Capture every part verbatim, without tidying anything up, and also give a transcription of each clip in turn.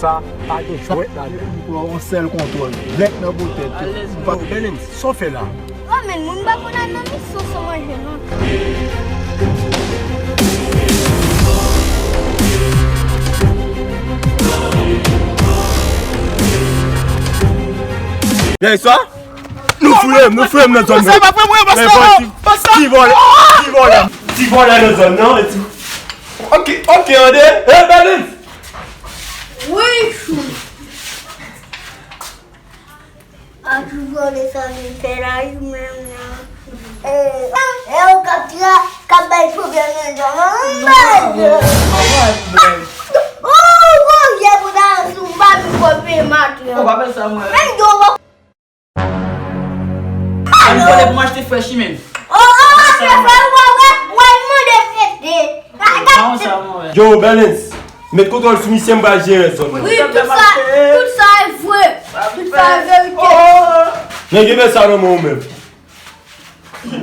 Pa, pa gen jwèt ladan. Yon sèl kontwòl. Vèk nan potèt yo. Alèz, Bèlens, sa w fè la? Yo, men moun pa konn al nan misyon san manje, non. Yè swa, nou fouye, nou fouye nan zòn nan. Sa pa fè mwen, pastè, non, pastè. Ti vòlè, ti vòlè, ti vòlè nan zòn nan, ti. Ok, ok, ande. Hey, Bèlens! Wi, chou. A, ti vòlè sa vin fè la, wi, menm nan. E, e, ou k ap tra, k ap bay pwoblèm nan, jan, non, non, non. Oh, bon, jè pou ta sou m pa vin kòpe maten. Ou pa fè sa, mwen. Menm yo, Al vòlè pou m achte frèch, wi, menm. Oh, oh, achte frèch, w ap, w ap, w ap mande fete. Yo, Bèlens, met kontwòl sou misye, m pral jere zòn nan. Wi, tout sa, tout sa e vre. Tout sa e verite. Nèg yo met sa nan men w menm.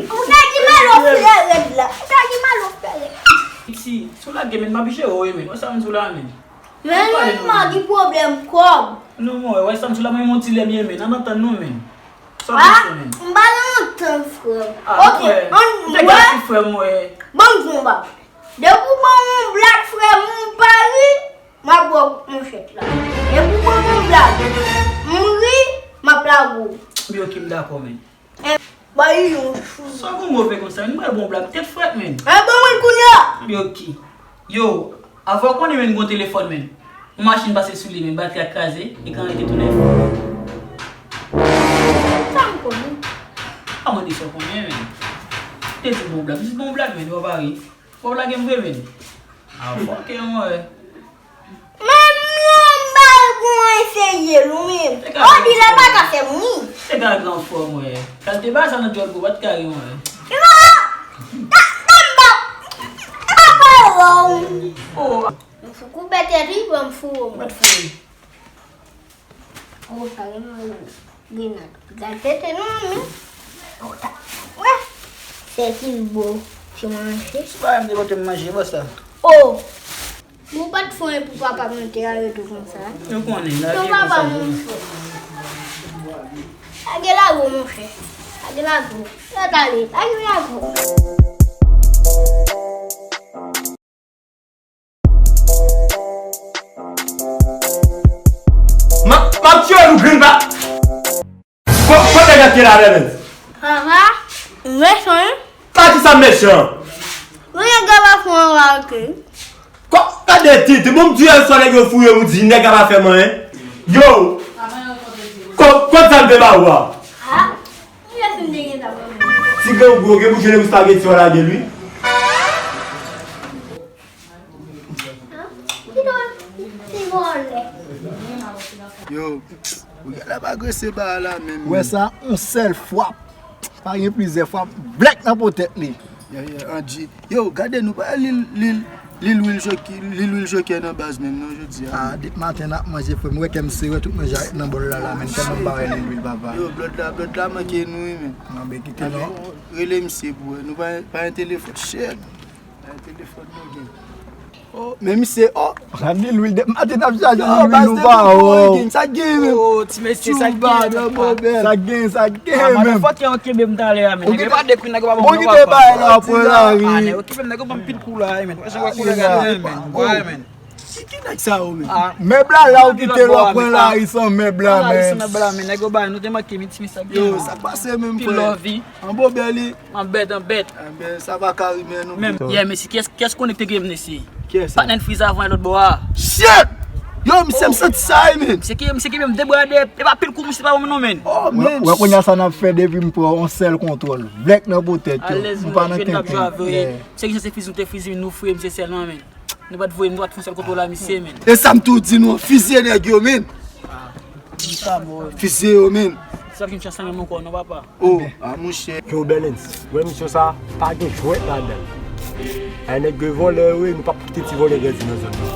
Ou ta di mal ou fè rèd la. Ou ta di mal ou fè rèd. Si, si w lage, men m ap jere w, men. Wè sa m di w la, men. Men nou pa gen pwoblèm kòb. Non, mwen wè sa m sou la, mwen yon ti lè byen, men n ap antann nou, men. Sa w panse, men? M pa nan antann, frè m. Ah, ok, mwen, an, m te mwen, gati frè m, mwen. Ban m di w yon bagay. Depi w ban m yon blag, frè m, m pa ri, m ap ba w manchèt la. Depi w ban m yon blag, m ri, m ap lage w. Byen, ok, m dakò, men. Eh, bay yon chou. Sa w gon move konsa, men mwen bon blag tèt frèt, men. Eh, ban mwen l kounye a. Byen, ok. Yo, avan w konnen, men, gon telefòn, men. Yon machin pase sou li, men, batri a kraze, ekran rete tou nèf. Sa m konnen. Pa mande sa w konnen, men. Te di bon blag, jis bon blag, men, w ap ri. W ap lage m vre, men. Ah, fòkè, mwen. Menm non, m pa gon eseye l, ou menm. Odi la pa ka fè m ri. Te ka gran fò, mwen. Kalite bagay sa nan djòl, bro, pa t ka ri, mwen. Non! Ta, ta m ba, ta m ba w. Oh. M fou koupè tèt li, ban m fou, mwen. Mwen fou. Oh, sa gen mwen. Grenad. Gad tete nou, men. Wè. Sèkil bo. Se manje. Se pa menm de kote m manje, bò sa. Oh. Bon, pa t fon pou papa mwen te arete konsa. Nou konnen, lage konsa. Lage lago, monchè. Lage lago. Lage lago. M ap, m ap tiye nou grenn pa. Ko-, kote nèg la te la, Bèlens? Papa, mechan, wi. Pa di sa mechan. Wi, nèg la pa fè anyen. Ko-, gade tete, bon, m di yè swa nèg yo fouye m, ou di nèg la pa fè m anyen. Yo! Ko-, kot zam te ba ou a? Ah, m jis fin te gen zam nan men. Ti grangou, gen pou jwenn espageti yo lage l, wi. Yo, ou genlè pa agrese bagay la menm. Wè sa, yon sèl fwap. Pa gen plizyè fwap. Blèk nan po tèt li. Yeah, yeah, Andy. Yo, gade nou pa li, li, li lwil jokè, li lwil jokè nan baz menm non jodi a. Ah, depi maten n ap manje frè m, wè kè m sere, tout manje a ret nan bòl la la, men tèlman m pa wè li lwil papa. Yo, blòd la, blòd la manke nou wi men. Nan be kite non. Rele misye pou wè. Nou pa, pa gen telefòn. Shit. Ay, telefòn nou gen. Oh, men misye, oh. Sa di lwil de maten n ap chaje lwil nou pa wè. Sa gen menm. Oh, ti mesye, sa gen menm. Sa gen, sa gen menm. Motherfucker, yo kenbe m talè a, men. Nèg yo pa de pri, nèg yo pa ban m, yo pa ban m. Bon, kite bay la, pran lari. Ah, nèg yo kenbe m, nèg yo ban m pil kou la, men. Wè sa wè koulè gade, men. Wè, men. Ki nèg sa yo menm? Ah. Mèb la, la ou kite lò pran lari san mèb la, men. Pran lari san mèb la, men. Nèg yo bay, nou te manke, men ti mesye, sa gen. Yo, sa k pase menm, frè? Pil love. An bon bèl li. An bèt, an bèt. Enben, sa pa ka rimen non. Menm, yeah, mesye, kiyès, kiyès konekte ke m mesye? Kiyès sa? Patnè n friz avan e lòt bò a. Shit! Yo, misye, m santi sa wi, men. Misye ki, misye ki menm de bra de, e pa pil kou misye pa bon non, men. Oh, men. Wè, wè kounye a sa n ap fè depi m pran yon sèl kontwòl. Blèk nan po tèt yo. Alèz, nou pa nan tenten. Misye ki se fizi, nou te fizi, nou fouye misye sèlman, men. Nou pa t voye m, nou pa t fè yon sèl kontwòl a misye, men. E sa m tou di nou, fizye nèg yo, men. Ah, di sa, bro. Fizye yo, men. Sa ki m chans la menm ankò, non, papa. Oh, a monchè. Yo, Bèlens, wè misyon sa, pa gen jwèt ladan l. Ay, nèg yo vòlè yo ye, nou p ap kite ti vòlè grandi nan zòn nan.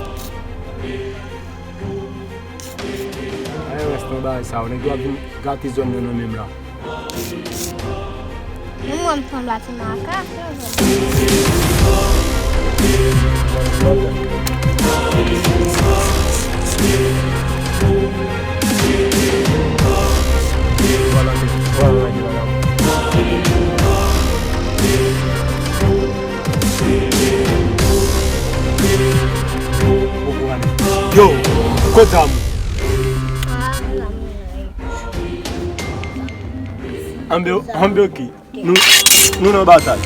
Ay, rès nan bagay sa yo, nèg yo ap vin gate zòn nan nan menm la. Mwen, mwen, m sanble a ti makak, yo. Yo, kot zam? Anbe, anbe ki? Nou, nou nan batay.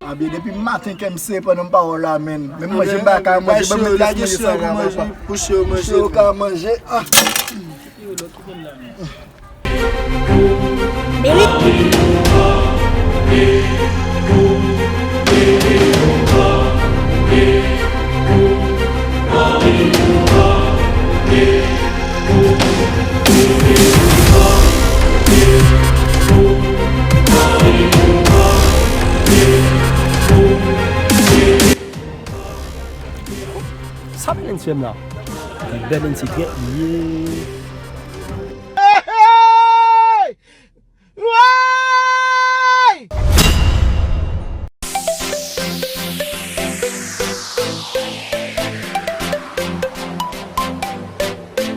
Abye, depi maten kè m sere pandan m pawòl la, menn. Menm manje m pa ka manje, ban m lage sou yo pou manje. Pou sou yo manje. Sou yo ka manje. Ah. Sa bèl M C M la. Bèl M C trè, ye.